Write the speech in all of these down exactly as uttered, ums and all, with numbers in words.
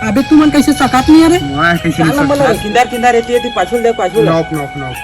अबे तुमन कइसे सकत नइ हे रे? मोला कइसे नइ सकत? किंदर, किंदर, एती, एती, पाछू ले, पाछू ले। Knock, knock, knock.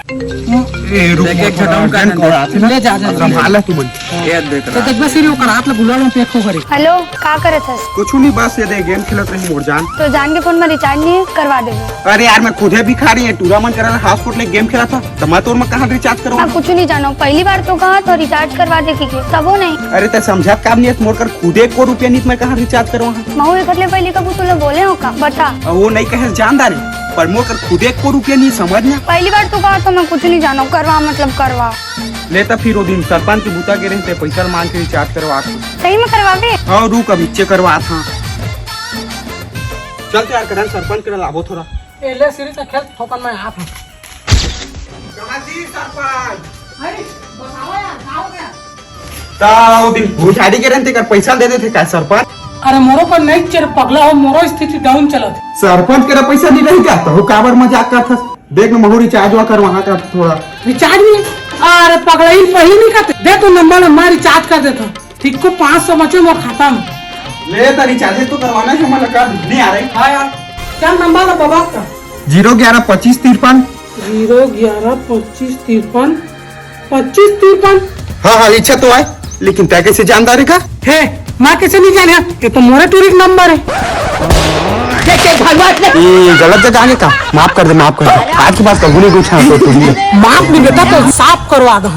ए, रुक, देख, एक झटम का गेंद अंदर। कोड़ाथे ना। ले जा, जा, जा। संभाल तू मन। ये देख तो रहा। देख बस, ये ओकर हाथ ले गुलाल में पैक हो करे। हेलो, का करत हस? कुछु नहीं, बस ये दे, गेम खेलत रही मोर जान। तो जान के फोन में रिचार्ज नहीं करवा देबे। अरे यार, मैं खुदे भिखारी है, टूरा मन करा हॉटस्पॉट ले गेम खेला था, त मैं तोर में कहाँ रिचार्ज करवा? मैं कुछ नहीं जानो, पहली बार तो कहा तो रिचार्ज करवा दे के, तबो नहीं। अरे ते समझत काम नहीं है, मोर कर खुदे को रुपया नहीं, मैं कहाँ रिचार्ज करवा? महू एक ले पहली कबू तुला बोले हो का? बता। अ, वो नहीं कहे जानदार है, पर मोर कर खुदे को रुपया नहीं, समझ ना। पहली बार तो कहा तो मैं कुछ नहीं जानो, करवा मतलब करवा। ले त फिर वो दिन सरपंच के बूता के रहते, पैसा मांग के रिचार्ज करवा के। सही में करवाबे? हाँ, रुक, अभी चेक करवा था। चल तो यार, करण सरपंच के लाबो थोड़ा। ए, ले सीरीज का खेल, थोकन में आप। कहाँ जी सरपंच? अरे, बताओ यार, का हो गया? ता वो दिन भुजारी के रहते, कर पैसा दे देते का सरपंच? अरे मोरो पर नहीं चेर पगला हो, मोरो स्थिति डाउन चलत। सरपंच के पैसा नहीं रही का? तो काबर मजाक करथस? देख ना, महू रिचार्ज वा करवाना का थोड़ा। रिचार्ज नहीं? अरे पगला, ही पहले नहीं करते। दे तो नंबर, मैं रिचार्ज कर देता। ठीक को पाँच सौ बचे मोर खाता में। ले तो रिचार्ज तो करवाना है, हमन ला कर नहीं आ रही। हाँ यार, क्या नंबर है बाबा का? जीरो ग्यारह पच्चीस तिरपन। जीरो ग्यारह पच्चीस तिरपन। पच्चीस तिरपन। हाँ, हाँ, इच्छा तो आए, लेकिन तय कैसे जानदार है का? हे, मैं कैसे नहीं जाने? ये तो मोरे टूरी का नंबर है। देख, देख, भगवान ने ये गलत जगह आगे का? माफ कर दे, माफ कर दे। आज के बाद कभी नहीं कुछ हाँ तो तुझे। माफ नहीं देता तो साफ करवा दो।